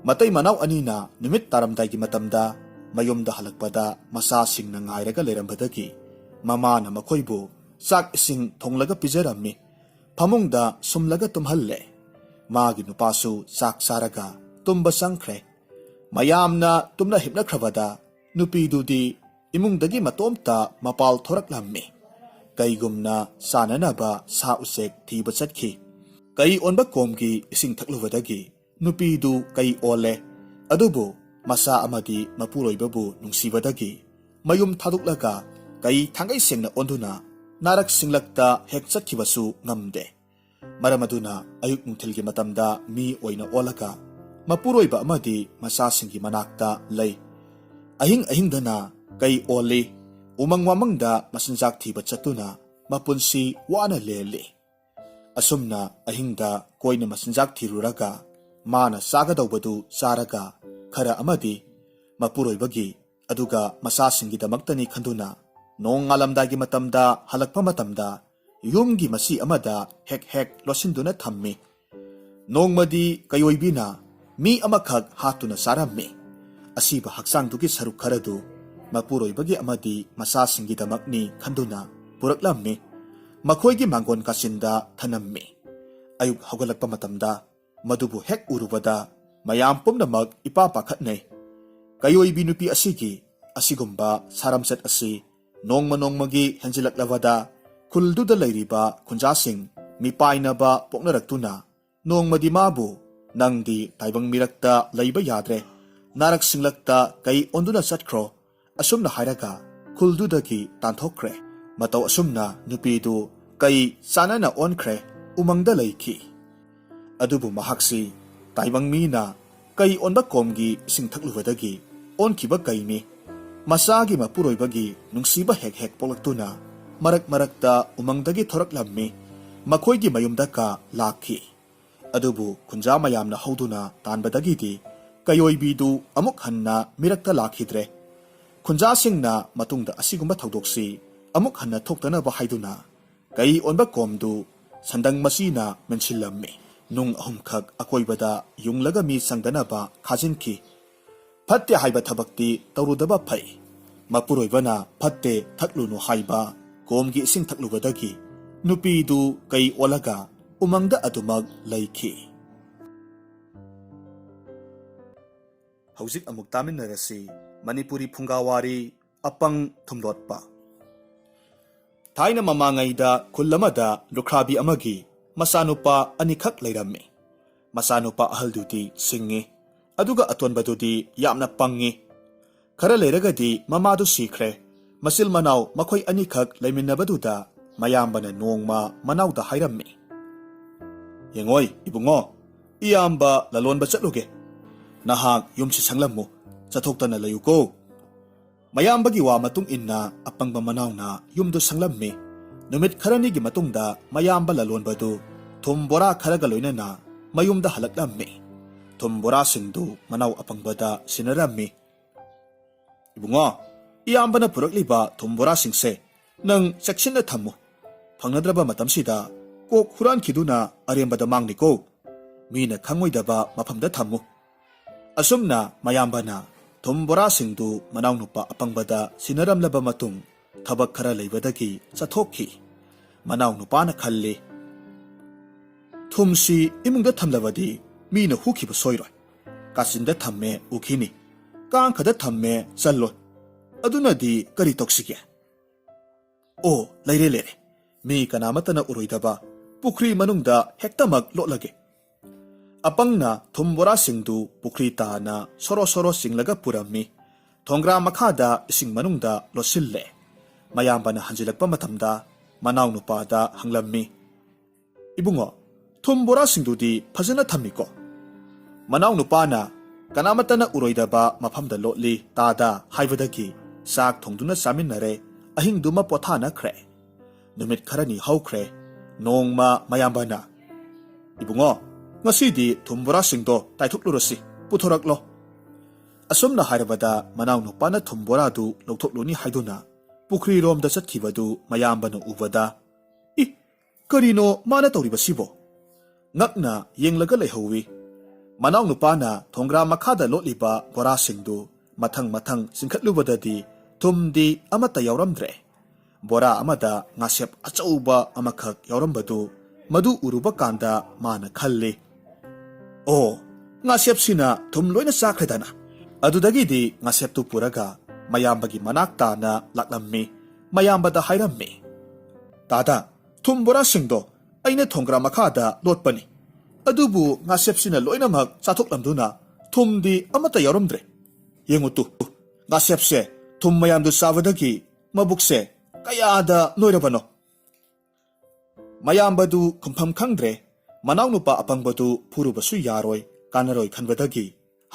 ꯃꯇꯩ ꯃꯅꯥꯎ ꯑꯅꯤꯅ ꯅꯨꯃꯤꯠ ꯇꯥꯔꯝꯗꯥꯏꯒꯤ ꯃꯇꯝꯗ ꯃꯌꯨꯝꯗ ꯍꯜꯂꯛꯄꯗ ꯃꯆꯥꯁꯤꯡꯅ ꯉꯥꯏꯔꯒ ꯂꯩꯔꯝꯕꯗꯒꯤ ꯃꯃꯥꯅ ꯃꯈꯣꯏꯕꯨ ꯆꯥꯛ ꯏꯁꯤꯡ ꯊꯣꯡꯂꯒ ꯄꯤꯖꯔꯝꯃꯤ꯫ ꯐꯃꯨꯡꯗ ꯁꯨꯝꯂꯒ ꯇꯨꯝꯍꯜꯂꯦ꯫ ꯃꯥꯒꯤ ꯅꯨꯄꯥꯁꯨ ꯆꯥꯛ ꯆꯥꯔꯒ ꯇꯨꯝꯕ ꯆꯪꯈ꯭ꯔꯦ꯫ ꯃꯌꯥꯝꯅ ꯇꯨꯝꯅ ꯍꯤꯞꯅꯈ꯭ꯔꯕꯗ ꯅꯨꯄꯤꯗꯨꯗꯤ ꯏꯃꯨꯡꯗꯒꯤ ꯃꯇꯣꯝꯇ ꯃꯄꯥꯜ ꯊꯣꯔꯛꯂꯝꯃꯤ꯫ ꯀꯩꯒꯨꯝꯅ ꯆꯥꯅꯅꯕ ꯁꯥ ꯎꯆꯦꯛ ꯊꯤꯕ ꯆꯠꯈꯤ꯫ ꯀꯩ ꯑꯣꯟꯕ ꯀꯣꯝꯒꯤ ꯏꯁꯤꯡ ꯊꯛꯂꯨꯕꯗꯒꯤ ꯅꯨꯄꯤꯗꯨ ꯀꯩ ꯑꯣꯜꯂꯦ꯫ ꯑꯗꯨꯕꯨ ꯃꯆꯥ ꯑꯃꯗꯤ ꯃꯄꯨꯔꯣꯏꯕꯕꯨ ꯅꯨꯡꯁꯤꯕꯗꯒꯤ ꯃꯌꯨꯝ ꯊꯥꯗꯣꯛꯂꯒ ꯀꯩ ꯊꯥꯡꯒꯩ ꯁꯦꯡꯅ ꯑꯣꯟꯗꯨꯅ ꯅꯥꯔꯛ ꯁꯤꯡꯂꯛꯇ ꯍꯦꯛ ꯆꯠꯈꯤꯕꯁꯨ ꯉꯝꯗꯦ꯫ ꯃꯔꯝ ꯑꯗꯨꯅ ꯑꯌꯨꯛ ꯅꯨꯡꯊꯤꯜꯒꯤ ꯃꯇꯝꯗ ꯃꯤ ꯑꯣꯏꯅ ꯑꯣꯜꯂꯒ ꯃꯄꯨꯔꯣꯏꯕ ꯑꯃꯗꯤ ꯃꯆꯥꯁꯤꯡꯒꯤ ꯃꯅꯥꯛꯇ ꯂꯩ꯫ ꯑꯍꯤꯡ ꯑꯍꯤꯡꯗꯅ ꯀꯩ ꯑꯣꯜꯂꯤ, ꯎꯃꯪ ꯋꯥꯃꯪꯗ ꯃꯆꯤꯟꯖꯥꯛ ꯊꯤꯕ ꯆꯠꯇꯨꯅ ꯃꯄꯨꯟꯁꯤ ꯋꯥꯅ ꯂꯦꯜꯂꯤ꯫ ꯑꯁꯨꯝꯅ ꯑꯍꯤꯡꯗ ꯀꯣꯏꯅ ꯃꯆꯤꯟꯖꯥꯛ ꯊꯤꯔꯨꯔꯒ ꯃꯥꯅ ꯆꯥꯒꯗꯧꯕꯗꯨ ꯆꯥꯔꯒ ꯈꯔ ꯑꯃꯗꯤ ꯃꯄꯨꯔꯣꯏꯕꯒꯤ ꯑꯗꯨꯒ ꯃꯆꯥꯁꯤꯡꯒꯤꯗꯃꯛꯇꯅꯤ ꯈꯟꯗꯨꯅ ꯅꯣꯡ ꯉꯥꯜꯂꯝꯗꯥꯏꯒꯤ ꯃꯇꯝꯗ ꯍꯜꯂꯛꯄ ꯃꯇꯝꯗ ꯌꯨꯝꯒꯤ ꯃꯆꯤ ꯑꯃꯗ ꯍꯦꯛ ꯍꯦꯛ ꯂꯣꯠꯁꯤꯟꯗꯨꯅ ꯊꯝꯃꯤ꯫ ꯅꯣꯡꯃꯗꯤ ꯀꯩꯑꯣꯏꯕꯤꯅ ꯃꯤ ꯑꯃꯈꯛ ꯍꯥꯠꯇꯨꯅ ꯆꯥꯔꯝꯃꯤ꯫ ꯑꯁꯤꯕ ꯍꯛꯆꯥꯡꯗꯨꯒꯤ ꯁꯔꯨꯛ ꯈꯔꯗꯨ ꯃꯄꯨꯔꯣꯏꯕꯒꯤ ꯑꯃꯗꯤ ꯃꯆꯥꯁꯤꯡꯒꯤꯗꯃꯛꯅꯤ ꯈꯟꯗꯨꯅ ꯄꯨꯔꯛꯂꯝꯃꯤ꯫ ꯃꯈꯣꯏꯒꯤ ꯃꯥꯡꯒꯣꯟ ꯀꯥꯆꯤꯟꯗ ꯊꯅꯝꯃꯤ꯫ ꯑꯌꯨꯛ ꯍꯧꯒꯠꯂꯛꯄ ꯃꯇꯝꯗ ꯃꯗꯨꯕꯨ ꯍꯦꯛ ꯎꯔꯨꯕꯗ ꯃꯌꯥꯝ ꯄꯨꯝꯅꯃꯛ ꯏꯄꯥ ꯄꯥꯈꯠꯅꯩ꯫ ꯀꯌꯣꯏꯕꯤ ꯅꯨꯄꯤ ꯑꯁꯤꯒꯤ ꯑꯁꯤꯒꯨꯝꯕ ꯁꯥꯔꯝꯆꯠ ꯑꯁꯤ ꯅꯣꯡꯃ ꯅꯣꯡꯃꯒꯤ ꯍꯦꯟꯖꯤꯜꯂꯛꯂꯕꯗ ꯈꯨꯜꯗꯨꯗ ꯂꯩꯔꯤꯕ ꯈꯨꯟꯖꯥꯁꯤꯡ ꯃꯤꯄꯥꯏꯅꯕ ꯄꯣꯛꯅꯔꯛꯇꯨꯅ ꯅꯣꯡꯃꯗꯤ ꯃꯥꯕꯨ, "ꯅꯪꯗꯤ ꯇꯥꯏꯕꯪ ꯃꯤꯔꯛꯇ ꯂꯩꯕ ꯌꯥꯗ꯭ꯔꯦ, ꯅꯥꯔꯛ ꯁꯤꯡꯂꯛꯇ ꯀꯩ ꯑꯣꯟꯗꯨꯅ ꯆꯠꯈ꯭ꯔꯣ" ꯑꯁꯨꯝꯅ ꯍꯥꯏꯔꯒ ꯈꯨꯜꯗꯨꯗꯒꯤ ꯇꯥꯟꯊꯣꯛꯈ꯭ꯔꯦ꯫ ꯃꯇꯧ ꯑꯁꯨꯝꯅ ꯅꯨꯄꯤꯗꯨ ꯀꯩ ꯆꯥꯅꯅ ꯑꯣꯟꯈ꯭ꯔꯦ, ꯎꯃꯪꯗ ꯂꯩꯈꯤ꯫ ꯑꯗꯨꯕꯨ ꯃꯍꯥꯛꯁꯤ ꯇꯥꯏꯕꯪ ꯃꯤꯅ ꯀꯩ ꯑꯣꯟꯕ ꯀꯣꯝꯒꯤ ꯏꯁꯤꯡ ꯊꯛꯂꯨꯕꯗꯒꯤ ꯑꯣꯟꯈꯤꯕ ꯀꯩꯅꯤ꯫ ꯃꯆꯥꯒꯤ ꯃꯄꯨꯔꯣꯏꯕꯒꯤ ꯅꯨꯡꯁꯤꯕ ꯍꯦꯛ ꯍꯦꯛ ꯄꯣꯛꯂꯛꯇꯨꯅ ꯃꯔꯛ ꯃꯔꯛꯇ ꯎꯃꯪꯗꯒꯤ ꯊꯣꯔꯛꯂꯝꯃꯤ꯫ ꯃꯈꯣꯏꯒꯤ ꯃꯌꯨꯝꯗ ꯀꯥ ꯂꯥꯛꯈꯤ꯫ ꯑꯗꯨꯕꯨ ꯈꯨꯟꯖꯥ ꯃꯌꯥꯝꯅ ꯍꯧꯗꯨꯅ ꯇꯥꯟꯕꯗꯒꯤꯗꯤ ꯀꯌꯣꯏꯕꯤꯗꯨ ꯑꯃꯨꯛ ꯍꯟꯅ ꯃꯤꯔꯛꯇ ꯂꯥꯛꯈꯤꯗ꯭ꯔꯦ꯫ ꯈꯨꯟꯖꯥꯁꯤꯡꯅ ꯃꯇꯨꯡꯗ ꯑꯁꯤꯒꯨꯝꯕ ꯊꯧꯗꯣꯛꯁꯤ ꯑꯃꯨꯛ ꯍꯟꯅ ꯊꯣꯛꯇꯅꯕ ꯍꯥꯏꯗꯨꯅ ꯀꯩ ꯑꯣꯟꯕ ꯀꯣꯝꯗꯨ ꯁꯟꯗꯪ ꯃꯆꯤꯅ ꯃꯦꯟꯁꯤꯜꯂꯝꯃꯤ꯫ ꯅꯨꯡ ꯑꯍꯨꯝꯈꯛ ꯑꯀꯣꯏꯕꯗ ꯌꯨꯡꯂꯒ ꯃꯤ ꯆꯪꯗꯅꯕ ꯈꯥꯖꯤꯟꯈꯤ꯫ ꯐꯠꯇꯦ ꯍꯥꯏꯕ ꯊꯕꯛꯇꯤ ꯇꯧꯔꯨꯗꯕ ꯐꯩ꯫ ꯃꯄꯨꯔꯣꯏꯕꯅ "ꯐꯠꯇꯦ, ꯊꯛꯂꯨꯅꯨ" ꯍꯥꯏꯕ ꯀꯣꯝꯒꯤ ꯏꯁꯤꯡ ꯊꯛꯂꯨꯕꯗꯒꯤ ꯅꯨꯄꯤꯗꯨ ꯀꯩ ꯑꯣꯜꯂꯒ ꯎꯃꯪꯗ ꯑꯗꯨꯃꯛ ꯂꯩꯈꯤ꯫ ꯍꯧꯖꯤꯛ ꯑꯃꯨꯛ ꯇꯥꯃꯤꯟꯅꯔꯁꯤ ꯃꯅꯤꯄꯨꯔꯤ ꯐꯨꯡꯒꯥꯋꯥꯔꯤ ꯑꯄꯪ ꯊꯨꯝꯂꯣꯠꯄ꯫ ꯊꯥꯏꯅ ꯃꯃꯥꯡꯉꯩꯗ ꯈꯨꯜ ꯑꯃꯗ ꯂꯨꯈ꯭ꯔꯥꯕꯤ ꯑꯃꯒꯤ ꯃꯆꯥꯅꯨꯄꯥ ꯑꯅꯤꯈꯛ ꯂꯩꯔꯝꯃꯤ꯫ ꯃꯆꯥꯅꯨꯄꯥ ꯑꯍꯜꯗꯨꯗꯤ ꯁꯤꯡꯉꯤ, ꯑꯗꯨꯒ ꯑꯇꯣꯟꯕꯗꯨꯗꯤ ꯌꯥꯝꯅ ꯄꯪꯉꯤ꯫ ꯈꯔ ꯂꯩꯔꯒꯗꯤ ꯃꯃꯥꯗꯨ ꯁꯤꯈ꯭ꯔꯦ꯫ ꯃꯆꯤꯜ ꯃꯅꯥꯎ ꯃꯈꯣꯏ ꯑꯅꯤꯈꯛ ꯂꯩꯃꯤꯟꯅꯕꯗꯨꯗ ꯃꯌꯥꯝꯕꯅ ꯅꯣꯡꯃ ꯃꯅꯥꯎꯗ ꯍꯥꯏꯔꯝꯃꯤ, "ꯌꯦꯡꯉꯣꯏ ꯏꯕꯨꯡꯉꯣ, ꯏꯌꯥꯝꯕ ꯂꯂꯣꯟꯕ ꯆꯠꯂꯨꯒꯦ꯫ ꯅꯍꯥꯛ ꯌꯨꯝꯁꯤ ꯁꯪꯂꯝꯃꯨ, ꯆꯠꯊꯣꯛꯇꯅ ꯂꯩꯌꯨꯀꯣ"꯫ ꯃꯌꯥꯝꯕꯒꯤ ꯋꯥ ꯃꯇꯨꯡ ꯏꯟꯅ ꯑꯄꯪꯕ ꯃꯅꯥꯎꯅ ꯌꯨꯝꯗꯨ ꯁꯪꯂꯝꯃꯤ꯫ ꯅꯨꯃꯤꯠ ꯈꯔꯅꯤꯒꯤ ꯃꯇꯨꯡꯗ ꯃꯌꯥꯝꯕ ꯂꯂꯣꯟꯕꯗꯨ ꯊꯨꯝ ꯕꯣꯔꯥ ꯈꯔꯒ ꯂꯣꯏꯅꯅ ꯃꯌꯨꯝꯗ ꯍꯜꯂꯛꯂꯝꯃꯤ꯫ ꯊꯨꯝ ꯕꯣꯔꯥꯁꯤꯡꯗꯨ ꯃꯅꯥꯎ ꯑꯄꯪꯕꯗ ꯁꯤꯟꯅꯔꯝꯃꯤ꯫ "ꯏꯕꯨꯡꯉꯣ, ꯏꯌꯥꯝꯕꯅ ꯄꯨꯔꯛꯂꯤꯕ ꯊꯨꯝ ꯕꯣꯔꯥꯁꯤꯡꯁꯦ ꯅꯪ ꯆꯦꯛꯁꯤꯟꯅ ꯊꯝꯃꯨ꯫ ꯐꯪꯅꯗ꯭ꯔꯕ ꯃꯇꯝꯁꯤꯗ ꯀꯣꯛ ꯍꯨꯔꯥꯟꯈꯤꯗꯨꯅ ꯑꯔꯦꯝꯕꯗ ꯃꯥꯡꯅꯤꯀꯣ꯫ ꯃꯤꯅ ꯈꯪꯉꯣꯏꯗꯕ ꯃꯐꯝꯗ ꯊꯝꯃꯨ꯫ ꯑꯁꯨꯝꯅ ꯃꯌꯥꯝꯕꯅ ꯊꯨꯝ ꯕꯣꯔꯥꯁꯤꯡꯗꯨ ꯃꯅꯥꯎꯅꯨꯄꯥ ꯑꯄꯪꯕꯗ ꯁꯤꯟꯅꯔꯝꯂꯕ ꯃꯇꯨꯡ, ꯊꯕꯛ ꯈꯔ ꯂꯩꯕꯗꯒꯤ ꯆꯠꯊꯣꯛꯈꯤ꯫ ꯃꯅꯥꯎꯅꯨꯄꯥꯅ ꯈꯜꯂꯤ, "ꯊꯨꯝꯁꯤ ꯏꯃꯨꯡꯗ ꯊꯝꯂꯕꯗꯤ ꯃꯤꯅ ꯍꯨꯈꯤꯕ ꯁꯣꯏꯔꯣꯏ꯫ ꯀꯥꯆꯤꯟꯗ ꯊꯝꯃꯦ ꯎꯈꯤꯅꯤ, ꯀꯥꯡꯈꯗ ꯊꯝꯃꯦ ꯆꯜꯂꯣꯏ꯫ ꯑꯗꯨꯅꯗꯤ ꯀꯔꯤ ꯇꯧꯁꯤꯒꯦ? ꯑꯣ, ꯂꯩꯔꯦ, ꯂꯩꯔꯦ꯫ ꯃꯤ ꯀꯅꯥꯃꯠꯇꯅ ꯎꯔꯣꯏꯗꯕ ꯄꯨꯈ꯭ꯔꯤ ꯃꯅꯨꯡꯗ ꯍꯦꯛꯇꯃꯛ ꯂꯣꯠꯂꯒꯦ꯫" ꯑꯄꯪꯅ ꯊꯨꯝ ꯕꯣꯔꯥꯁꯤꯡꯗꯨ ꯄꯨꯈ꯭ꯔꯤ ꯇꯥꯅ ꯁꯣꯔꯣ ꯁꯣꯔꯣ ꯆꯤꯡꯂꯒ ꯄꯨꯔꯝꯃꯤ꯫ ꯊꯣꯡꯒ꯭ꯔꯥ ꯃꯈꯥꯗ ꯏꯁꯤꯡ ꯃꯅꯨꯡꯗ ꯂꯣꯠꯁꯤꯜꯂꯦ꯫ ꯃꯌꯥꯝꯕꯅ ꯍꯟꯖꯤꯜꯂꯛꯄ ꯃꯇꯝꯗ ꯃꯅꯥꯎꯅꯨꯄꯥꯗ ꯍꯪꯂꯝꯃꯤ, "ꯏꯕꯨꯡꯉꯣ, ꯊꯨꯝ ꯕꯣꯔꯥꯁꯤꯡꯗꯨꯗꯤ ꯐꯖꯅ ꯊꯝꯃꯤꯀꯣ?" ꯃꯅꯥꯎꯅꯨꯄꯥꯅ, "ꯀꯅꯥꯃꯠꯇꯅ ꯎꯔꯣꯏꯗꯕ ꯃꯐꯝꯗ ꯂꯣꯠꯂꯤ ꯇꯥꯗ" ꯍꯥꯏꯕꯗꯒꯤ ꯆꯥꯛ ꯊꯣꯡꯗꯨꯅ ꯆꯥꯃꯤꯟꯅꯔꯦ꯫ ꯑꯍꯤꯡꯗꯨꯃ ꯄꯣꯊꯥꯅꯈ꯭ꯔꯦ꯫ ꯅꯨꯃꯤꯠ ꯈꯔꯅꯤ ꯍꯧꯈ꯭ꯔꯦ꯫ ꯅꯣꯡꯃ ꯃꯌꯥꯝꯕꯅ, "ꯏꯕꯨꯡꯉꯣ, ꯉꯁꯤꯗꯤ ꯊꯨꯝ ꯕꯣꯔꯥꯁꯤꯡꯗꯣ ꯇꯥꯏꯊꯣꯛꯂꯨꯔꯁꯤ, ꯄꯨꯊꯣꯔꯛꯂꯣ꯫" ꯑꯁꯨꯝꯅ ꯍꯥꯏꯔꯕꯗ ꯃꯅꯥꯎꯅꯨꯄꯥꯅ ꯊꯨꯝ ꯕꯣꯔꯥꯗꯨ ꯂꯧꯊꯣꯛꯂꯨꯅꯤ ꯍꯥꯏꯗꯨꯅ ꯄꯨꯈ꯭ꯔꯤꯔꯣꯝꯗ ꯆꯠꯈꯤꯕꯗꯨ ꯃꯌꯥꯝꯕꯅ ꯎꯕꯗ, "ꯏ, ꯀꯔꯤꯅꯣ ꯃꯥꯅ ꯇꯧꯔꯤꯕꯁꯤꯕꯣ?" ꯉꯛꯅ ꯌꯦꯡꯂꯒ ꯂꯩꯍꯧꯋꯤ꯫ ꯃꯅꯥꯎꯅꯨꯄꯥꯅ ꯊꯣꯡꯒ꯭ꯔꯥ ꯃꯈꯥꯗ ꯂꯣꯠꯂꯤꯕ ꯕꯣꯔꯥꯁꯤꯡꯗꯨ ꯃꯊꯪ ꯃꯊꯪ ꯆꯤꯡꯈꯠꯂꯨꯕꯗꯗꯤ ꯊꯨꯝꯗꯤ ꯑꯃꯠꯇ ꯌꯥꯎꯔꯝꯗ꯭ꯔꯦ꯫ ꯕꯣꯔꯥ ꯑꯃꯗ ꯉꯥꯁꯦꯞ ꯑꯆꯧꯕ ꯑꯃꯈꯛ ꯌꯥꯎꯔꯝꯕꯗꯨ ꯃꯗꯨ ꯎꯔꯨꯕ ꯀꯥꯟꯗ ꯃꯥꯅ ꯈꯜꯂꯤ, "ꯑꯣ, ꯉꯥꯁꯦꯞꯁꯤꯅ ꯊꯨꯝ ꯂꯣꯏꯅ ꯆꯥꯈ꯭ꯔꯦꯗꯅ꯫" ꯑꯗꯨꯗꯒꯤꯗꯤ ꯉꯥꯁꯦꯞꯇꯨ ꯄꯨꯔꯒ ꯃꯌꯥꯝꯕꯒꯤ ꯃꯅꯥꯛ ꯇꯥꯅ ꯂꯥꯛꯂꯝꯃꯤ꯫ ꯃꯌꯥꯝꯕꯗ ꯍꯥꯏꯔꯝꯃꯤ, "ꯇꯥꯗ, ꯊꯨꯝ ꯕꯣꯔꯥꯁꯤꯡꯗꯣ ꯑꯩꯅ ꯊꯣꯡꯒ꯭ꯔꯥ ꯃꯈꯥꯗ ꯂꯣꯠꯄꯅꯤ꯫ ꯑꯗꯨꯕꯨ ꯉꯥꯁꯦꯞꯁꯤꯅ ꯂꯣꯏꯅꯃꯛ ꯆꯥꯊꯣꯛꯂꯝꯗꯨꯅ ꯊꯨꯝꯗꯤ ꯑꯃꯠꯇ ꯌꯥꯎꯔꯝꯗ꯭ꯔꯦ꯫ ꯌꯦꯡꯉꯨ ꯇꯨ, ꯉꯥꯁꯦꯞꯁꯦ ꯊꯨꯝ ꯃꯌꯥꯝꯗꯨ ꯆꯥꯕꯗꯒꯤ ꯃꯕꯨꯛꯁꯦ ꯀꯌꯥꯗ ꯅꯣꯏꯔꯕꯅꯣ?" ꯃꯌꯥꯝꯕꯗꯨ ꯈꯨꯝꯐꯝ ꯈꯪꯗ꯭ꯔꯦ꯫ ꯃꯅꯥꯎꯅꯨꯄꯥ ꯑꯄꯪꯕꯗꯨ ꯐꯨꯔꯨꯕꯁꯨ ꯌꯥꯔꯣꯏ, ꯀꯥꯟꯅꯔꯣꯏ ꯈꯟꯕꯗꯒꯤ,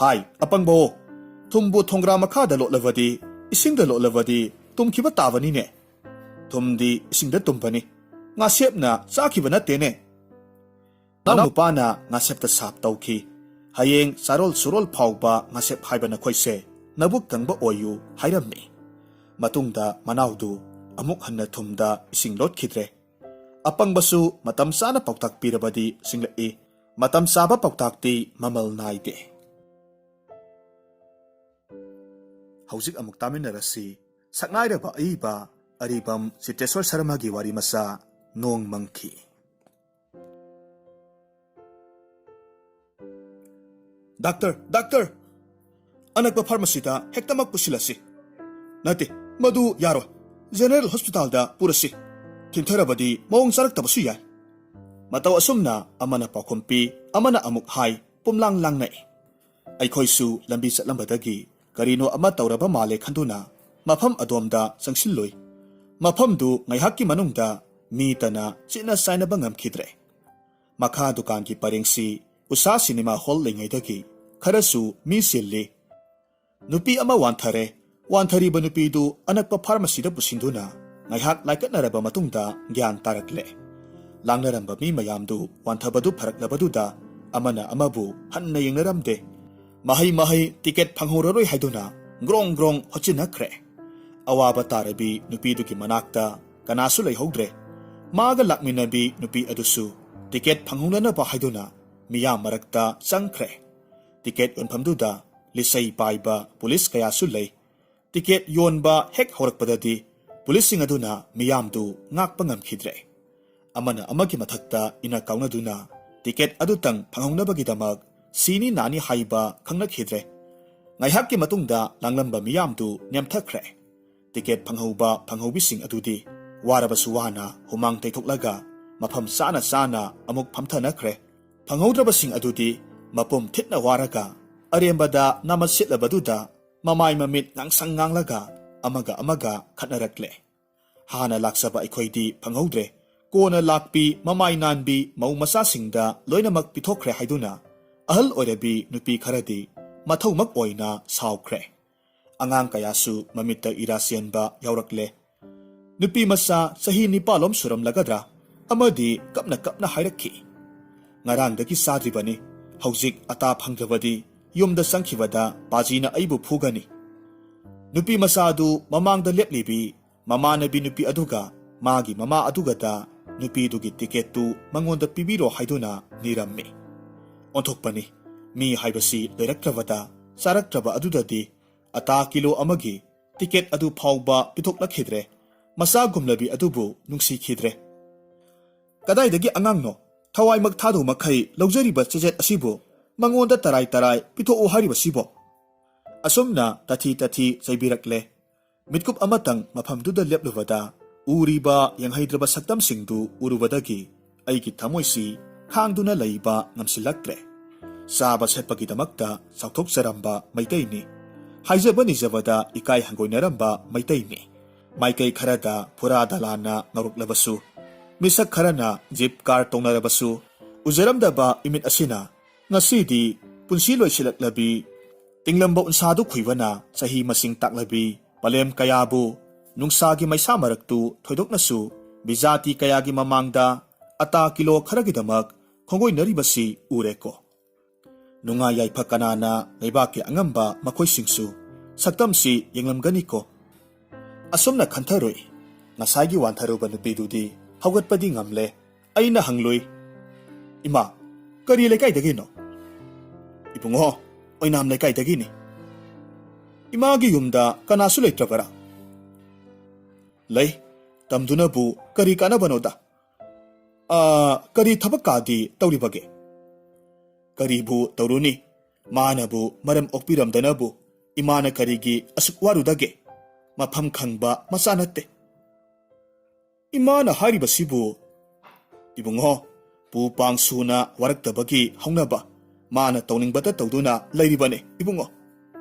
"ꯍꯥꯏ, ꯑꯄꯪꯕꯑꯣ, ꯊꯨꯝꯕꯨ ꯊꯣꯡꯒ꯭ꯔꯥ ꯃꯈꯥꯗ ꯂꯣꯠꯂꯕꯗꯤ, ꯏꯁꯤꯡꯗ ꯂꯣꯠꯂꯕꯗꯤ ꯇꯨꯝꯈꯤꯕ ꯇꯥꯕꯅꯤꯅꯦ꯫ ꯊꯨꯝꯗꯤ ꯏꯁꯤꯡꯗ ꯇꯨꯝꯕꯅꯤ, ꯉꯥꯁꯦꯞꯅ ꯆꯥꯈꯤꯕ ꯅꯠꯇꯦꯅꯦ꯫" ꯃꯅꯥꯎꯅꯨꯄꯥꯅ ꯉꯥꯁꯦꯞꯇ ꯁꯥꯞ ꯇꯧꯈꯤ, "ꯍꯌꯦꯡ ꯆꯥꯔꯣꯜ ꯁꯨꯔꯣꯜ ꯐꯥꯎꯕ ꯉꯥꯁꯦꯞ ꯍꯥꯏꯕ ꯅꯈꯣꯏꯁꯦ ꯅꯕꯨꯛ ꯀꯪꯕ ꯑꯣꯏꯌꯨ" ꯍꯥꯏꯔꯝꯃꯤ꯫ ꯃꯇꯨꯡꯗ ꯃꯅꯥꯎꯗꯨ ꯑꯃꯨꯛ ꯍꯟꯅ ꯊꯨꯝꯗ ꯏꯁꯤꯡ ꯂꯣꯠꯈꯤꯗ꯭ꯔꯦ꯫ ꯑꯄꯪꯕꯁꯨ ꯃꯇꯝ ꯆꯥꯅ ꯄꯥꯎꯇꯥꯛ ꯄꯤꯔꯕꯗꯤ ꯁꯤꯡꯂꯛꯏ꯫ ꯃꯇꯝ ꯆꯥꯕ ꯄꯥꯎꯇꯥꯛꯇꯤ ꯃꯃꯜ ꯅꯥꯏꯗꯦ꯫ ꯍꯧꯖꯤꯛ ꯑꯃꯨꯛ ꯇꯥꯃꯤꯟꯅꯔꯁꯤ꯫ ꯁꯛꯅꯥꯏꯔꯕ ꯑꯏꯕ ꯑꯔꯤꯕꯝ ꯆꯤꯇꯦꯁꯣꯔ ꯁꯔꯃꯒꯤ ꯋꯥꯔꯤ ꯃꯆꯥ, ꯅꯣꯡ ꯃꯪꯈꯤ꯫ "ꯗꯥꯛꯇꯔ, ꯗꯥꯛꯇꯔ, ꯑꯅꯛꯄ ꯐꯥꯔꯃꯥꯁꯤꯗ ꯍꯦꯛꯇꯃꯛ ꯄꯨꯁꯤꯜꯂꯁꯤ꯫" "ꯅꯠꯇꯦ, ꯃꯗꯨ ꯌꯥꯔꯣꯏ꯫ ꯖꯦꯅꯔꯦꯜ ꯍꯣꯁꯄꯤꯇꯥꯜꯗ ꯄꯨꯔꯁꯤ꯫ ꯊꯤꯟꯊꯔꯕꯗꯤ ꯃꯑꯣꯡ ꯆꯥꯔꯛꯇꯕꯁꯨ ꯌꯥꯏ꯫" ꯃꯇꯧ ꯑꯁꯨꯝꯅ ꯑꯃꯅ ꯄꯥꯎꯈꯨꯝ ꯄꯤ, ꯑꯃꯅ ꯑꯃꯨꯛ ꯍꯥꯏ, ꯄꯨꯝꯂꯥꯡ ꯂꯥꯡꯅꯩ꯫ ꯑꯩꯈꯣꯏꯁꯨ ꯂꯝꯕꯤ ꯆꯠꯂꯝꯕꯗꯒꯤ ꯀꯔꯤꯅꯣ ꯑꯃ ꯇꯧꯔꯕ ꯃꯥꯜꯂꯦ ꯈꯟꯗꯨꯅ ꯃꯐꯝ ꯑꯗꯣꯝꯗ ꯆꯪꯁꯤꯜꯂꯨꯏ꯫ ꯃꯐꯝꯗꯨ ꯉꯥꯏꯍꯥꯛꯀꯤ ꯃꯅꯨꯡꯗ ꯃꯤ ꯇꯅ ꯆꯤꯠꯅ ꯆꯥꯏꯅꯕ ꯉꯝꯈꯤꯗ꯭ꯔꯦ꯫ ꯃꯈꯥ ꯗꯨꯀꯥꯟꯒꯤ ꯄꯔꯦꯡꯁꯤ ꯎꯁꯥ ꯁꯤꯅꯦꯃꯥ ꯍꯣꯜ ꯂꯩꯉꯩꯗꯒꯤ ꯈꯔꯁꯨ ꯃꯤ ꯆꯤꯜꯂꯤ꯫ ꯅꯨꯄꯤ ꯑꯃ ꯋꯥꯟꯊꯔꯦ꯫ ꯋꯥꯟꯊꯔꯤꯕ ꯅꯨꯄꯤꯗꯨ ꯑꯅꯛꯄ ꯐꯥꯔꯃꯥꯁꯤꯗ ꯄꯨꯁꯤꯟꯗꯨꯅ ꯉꯥꯏꯍꯥꯛ ꯂꯥꯏꯀꯠꯅꯔꯕ ꯃꯇꯨꯡꯗ ꯒ꯭ꯌꯥꯟ ꯇꯥꯔꯛꯂꯦ꯫ ꯂꯥꯡꯅꯔꯝꯕ ꯃꯤ ꯃꯌꯥꯝꯗꯨ ꯋꯥꯟꯊꯕꯗꯨ ꯐꯔꯛꯂꯕꯗꯨꯗ ꯑꯃꯅ ꯑꯃꯕꯨ ꯍꯟꯅ ꯌꯦꯡꯅꯔꯝꯗꯦ꯫ ꯃꯍꯩ ꯃꯍꯩ ꯇꯤꯀꯦꯠ ꯐꯪꯍꯧꯔꯔꯣꯏ ꯍꯥꯏꯗꯨꯅ ꯒ꯭ꯔꯣꯡ ꯒ꯭ꯔꯣꯡ ꯍꯣꯠꯆꯤꯟꯅꯈ꯭ꯔꯦ꯫ ꯑꯋꯥꯕ ꯇꯥꯔꯕꯤ ꯅꯨꯄꯤꯗꯨꯒꯤ ꯃꯅꯥꯛꯇ ꯀꯅꯥꯁꯨ ꯂꯩꯍꯧꯗ꯭ꯔꯦ꯫ ꯃꯥꯒ ꯂꯥꯛꯃꯤꯟꯅꯕꯤ ꯅꯨꯄꯤ ꯑꯗꯨꯁꯨ ꯇꯤꯀꯦꯠ ꯐꯪꯍꯧꯅꯅꯕ ꯍꯥꯏꯗꯨꯅ ꯃꯤꯌꯥꯝ ꯃꯔꯛꯇ ꯆꯪꯈ꯭ꯔꯦ꯫ ꯇꯤꯀꯦꯠ ꯌꯣꯟꯐꯝꯗꯨꯗ ꯂꯤꯆꯩ ꯄꯥꯏꯕ ꯄꯨꯂꯤꯁ ꯀꯌꯥꯁꯨ ꯂꯩ꯫ ꯇꯤꯀꯦꯠ ꯌꯣꯟꯕ ꯍꯦꯛ ꯍꯧꯔꯛꯄꯗꯗꯤ ꯄꯨꯂꯤꯁꯁꯤꯡ ꯑꯗꯨꯅ ꯃꯤꯌꯥꯝꯗꯨ ꯉꯥꯛꯄ ꯉꯝꯈꯤꯗ꯭ꯔꯦ꯫ ꯑꯃꯅ ꯑꯃꯒꯤ ꯃꯊꯛꯇ ꯏꯟꯅ ꯀꯥꯎꯅꯗꯨꯅ ꯇꯤꯀꯦꯠ ꯑꯗꯨꯇꯪ ꯐꯪꯍꯧꯅꯕꯒꯤꯗꯃꯛ ꯁꯤꯅꯤ ꯅꯥꯅꯤ ꯍꯥꯏꯕ ꯈꯪꯅꯈꯤꯗ꯭ꯔꯦ꯫ ꯉꯥꯏꯍꯥꯛꯀꯤ ꯃꯇꯨꯡꯗ ꯂꯥꯡꯂꯝꯕ ꯃꯤꯌꯥꯝꯗꯨ ꯅꯦꯝꯊꯈ꯭ꯔꯦ꯫ ꯇꯤꯀꯦꯠ ꯐꯪꯍꯧꯕ ꯐꯪꯍꯧꯕꯤꯁꯤꯡ ꯑꯗꯨꯗꯤ ꯋꯥꯔꯕꯁꯨ ꯋꯥꯅ ꯍꯨꯃꯥꯡ ꯇꯩꯊꯣꯛꯂꯒ ꯃꯐꯝ ꯆꯥꯅ ꯆꯥꯅ ꯑꯃꯨꯛ ꯐꯝꯊꯅꯈ꯭ꯔꯦ꯫ ꯐꯪꯍꯧꯗ꯭ꯔꯕꯁꯤꯡ ꯑꯗꯨꯗꯤ ꯃꯄꯨꯝ ꯊꯤꯠꯅ ꯋꯥꯔꯒ ꯑꯔꯦꯝꯕꯗ ꯅꯥꯃꯠ ꯁꯤꯠꯂꯕꯗꯨꯗ ꯃꯃꯥꯏ ꯃꯃꯤꯠ ꯉꯥꯡꯁꯪ ꯉꯥꯡꯂꯒ ꯑꯃꯒ ꯑꯃꯒ ꯈꯠꯅꯔꯛꯂꯦ꯫ ꯍꯥꯟꯅ ꯂꯥꯛꯆꯕ ꯑꯩꯈꯣꯏꯗꯤ ꯐꯪꯍꯧꯗ꯭ꯔꯦ꯫ ꯀꯣꯟꯅ ꯂꯥꯛꯄꯤ ꯃꯃꯥꯏ ꯅꯥꯟꯕꯤ ꯃꯧ ꯃꯆꯥꯁꯤꯡꯗ ꯂꯣꯏꯅꯃꯛ ꯄꯤꯊꯣꯛꯈ꯭ꯔꯦ ꯍꯥꯏꯗꯨꯅ ꯑꯍꯜ ꯑꯣꯏꯔꯕꯤ ꯅꯨꯄꯤ ꯈꯔꯗꯤ ꯃꯊꯧꯃꯛ ꯑꯣꯏꯅ ꯁꯥꯎꯈ꯭ꯔꯦ꯫ ꯑꯉꯥꯡ ꯀꯌꯥꯁꯨ ꯃꯃꯤꯠꯇ ꯏꯔꯥ ꯆꯦꯟꯕ ꯌꯥꯎꯔꯛꯂꯦ꯫ ꯅꯨꯄꯤ ꯃꯆꯥ ꯆꯍꯤ ꯅꯤꯄꯥꯜꯂꯣꯝ ꯁꯨꯔꯝꯂꯒꯗ꯭ꯔꯥ ꯑꯃꯗꯤ ꯀꯞꯅ ꯀꯞꯅ ꯍꯥꯏꯔꯛꯈꯤ, "ꯉꯔꯥꯡꯗꯒꯤ ꯆꯥꯗ꯭ꯔꯤꯕꯅꯤ꯫ ꯍꯧꯖꯤꯛ ꯑꯇꯥ ꯐꯪꯗ꯭ꯔꯕꯗꯤ ꯌꯨꯝꯗ ꯆꯪꯈꯤꯕꯗ ꯄꯥꯖꯤꯅ ꯑꯩꯕꯨ ꯐꯨꯒꯅꯤ꯫" ꯅꯨꯄꯤ ꯃꯆꯥ ꯑꯗꯨ ꯃꯃꯥꯡꯗ ꯂꯦꯞꯂꯤꯕꯤ ꯃꯃꯥꯟꯅꯕꯤ ꯅꯨꯄꯤ ꯑꯗꯨꯒ ꯃꯥꯒꯤ ꯃꯃꯥ ꯑꯗꯨꯒꯗ ꯅꯨꯄꯤꯗꯨꯒꯤ ꯇꯤꯀꯦꯠꯇꯨ ꯃꯉꯣꯟꯗ ꯄꯤꯕꯤꯔꯣ ꯍꯥꯏꯗꯨꯅ ꯅꯤꯔꯝꯃꯤ꯫ ꯑꯣꯟꯊꯣꯛꯄꯅꯤ꯫ ꯃꯤ ꯍꯥꯏꯕꯁꯤ ꯂꯩꯔꯛꯇ꯭ꯔꯕꯗ, ꯆꯥꯔꯛꯇ꯭ꯔꯕ ꯑꯗꯨꯗꯗꯤ ꯑꯇꯥ ꯀꯤꯂꯣ ꯑꯃꯒꯤ ꯇꯤꯀꯦꯠ ꯑꯗꯨ ꯐꯥꯎꯕ ꯄꯤꯊꯣꯛꯂꯛꯈꯤꯗ꯭ꯔꯦ꯫ ꯃꯆꯥ ꯒꯨꯝꯂꯕꯤ ꯑꯗꯨꯕꯨ ꯅꯨꯡꯁꯤꯈꯤꯗ꯭ꯔꯦ꯫ "ꯀꯗꯥꯏꯗꯒꯤ ꯑꯉꯥꯡꯅꯣ? ꯊꯋꯥꯏꯃꯛ ꯊꯥꯗꯧ ꯃꯈꯩ ꯂꯧꯖꯔꯤꯕ ꯆꯦꯆꯦꯠ ꯑꯁꯤꯕꯨ ꯃꯉꯣꯟꯗ ꯇꯔꯥꯏ ꯇꯔꯥꯏ ꯄꯤꯊꯣꯛꯎ ꯍꯥꯏꯔꯤꯕꯁꯤꯕꯣ?" ꯑꯁꯨꯝꯅ ꯇꯥꯊꯤ ꯇꯥꯊꯤ ꯆꯩꯕꯤꯔꯛꯂꯦ꯫ ꯃꯤꯠꯀꯨꯞ ꯑꯃꯇꯪ ꯃꯐꯝꯗꯨꯗ ꯂꯦꯞꯂꯨꯕꯗ, ꯎꯔꯤꯕ ꯌꯦꯡꯍꯩꯗ꯭ꯔꯕ ꯁꯛꯇꯝꯁꯤꯡꯗꯨ ꯎꯔꯨꯕꯗꯒꯤ ꯑꯩꯒꯤ ꯊꯃꯣꯏꯁꯤ ꯈꯥꯡꯗꯨꯅ ꯂꯩꯕ ꯉꯝꯁꯤꯜꯂꯛꯇ꯭ꯔꯦ꯫ ꯆꯥꯕ ꯁꯦꯠꯄꯒꯤꯗꯃꯛꯇ ꯆꯥꯎꯊꯣꯛꯆꯔꯝꯕ ꯃꯩꯇꯩꯅꯤ꯫ ꯍꯥꯏꯖꯕ ꯅꯤꯖꯕꯗ ꯏꯀꯥꯏ ꯍꯪꯒꯣꯏꯅꯔꯝꯕ ꯃꯩꯇꯩꯅꯤ꯫ ꯃꯥꯏꯀꯩ ꯈꯔꯗ ꯐꯨꯔꯥ ꯗꯂꯥꯟꯅ ꯉꯧꯔꯛꯂꯕꯁꯨ, ꯃꯤꯁꯛ ꯈꯔꯅ ꯖꯤꯞ ꯀꯥꯔ ꯇꯣꯡꯅꯔꯕꯁꯨ, ꯎꯖꯔꯝꯗꯕ ꯏꯃꯤꯠ ꯑꯁꯤꯅ ꯉꯁꯤꯗꯤ ꯄꯨꯟꯁꯤ ꯂꯣꯏꯁꯤꯜꯂꯛꯂꯕꯤ ꯇꯤꯡꯂꯝꯕ ꯎꯟꯁꯥꯗꯨ ꯈꯨꯏꯕꯅ ꯆꯍꯤ ꯃꯁꯤꯡ ꯇꯥꯛꯂꯕꯤ ꯄꯂꯦꯝ ꯀꯌꯥꯕꯨ ꯅꯨꯡꯁꯥꯒꯤ ꯃꯩꯁꯥ ꯃꯔꯛꯇꯨ ꯊꯣꯏꯗꯣꯛꯅꯁꯨ ꯕꯤꯖꯥꯇꯤ ꯀꯌꯥꯒꯤ ꯃꯃꯥꯡꯗ ꯑꯇꯥ ꯀꯤꯂꯣ ꯈꯔꯒꯤꯗꯃꯛ ꯈꯣꯡꯒꯣꯏꯅꯔꯤꯕꯁꯤ ꯎꯔꯦꯀꯣ꯫ ꯅꯨꯡꯉꯥꯏ ꯌꯥꯏꯐ ꯀꯅꯥꯅ ꯂꯩꯕꯥꯛꯀꯤ ꯑꯉꯝꯕ ꯃꯈꯣꯏꯁꯤꯡꯁꯨ ꯁꯛꯇꯝꯁꯤ ꯌꯦꯡꯂꯝꯒꯅꯤꯀꯣ꯫ ꯑꯁꯨꯝꯅ ꯈꯟꯊꯔꯨꯏ꯫ ꯉꯁꯥꯏꯒꯤ ꯋꯥꯟꯊꯔꯨꯕ ꯅꯨꯄꯤꯗꯨꯗꯤ ꯍꯧꯒꯠꯄꯗꯤ ꯉꯝꯂꯦ꯫ ꯑꯩꯅ ꯍꯪꯂꯨꯏ, "ꯏꯃꯥ, ꯀꯔꯤ ꯂꯩꯀꯥꯏꯗꯒꯤꯅꯣ?" "ꯏꯕꯨꯡꯉꯣ, ꯑꯣꯏꯅꯥꯝ ꯂꯩꯀꯥꯏꯗꯒꯤꯅꯤ꯫" "ꯏꯃꯥꯒꯤ ꯌꯨꯝꯗ ꯀꯅꯥꯁꯨ ꯂꯩꯇ꯭ꯔꯕꯔꯥ?" "ꯂꯩ꯫ ꯇꯝꯗꯨꯅꯕꯨ ꯀꯔꯤ ꯀꯥꯟꯅꯕꯅꯣꯗ?" "ꯑꯥ, ꯀꯔꯤ ꯊꯕꯛ ꯀꯥꯗꯤ ꯇꯧꯔꯤꯕꯒꯦ?" "ꯀꯔꯤꯕꯨ ꯇꯧꯔꯨꯅꯤ? ꯃꯥꯅꯕꯨ ꯃꯔꯝ ꯑꯣꯛꯄꯤꯔꯝꯗꯅꯕꯨ ꯏꯃꯥꯅ ꯀꯔꯤꯒꯤ ꯑꯁꯨꯛ ꯋꯥꯔꯨꯗꯒꯦ? ꯃꯐꯝ ꯈꯪꯕ ꯃꯆꯥ ꯅꯠꯇꯦ꯫" "ꯏꯃꯥꯅ ꯍꯥꯏꯔꯤꯕꯁꯤꯕꯨ?" "ꯏꯕꯨꯡꯉꯣ, ꯄꯨ ꯄꯥꯡ ꯁꯨꯅ ꯋꯥꯔꯛꯇꯕꯒꯤ ꯍꯧꯅꯕ ꯃꯥꯅ ꯇꯧꯅꯤꯡꯕꯇ ꯇꯧꯗꯨꯅ ꯂꯩꯔꯤꯕꯅꯤ, ꯏꯕꯨꯡꯉꯣ꯫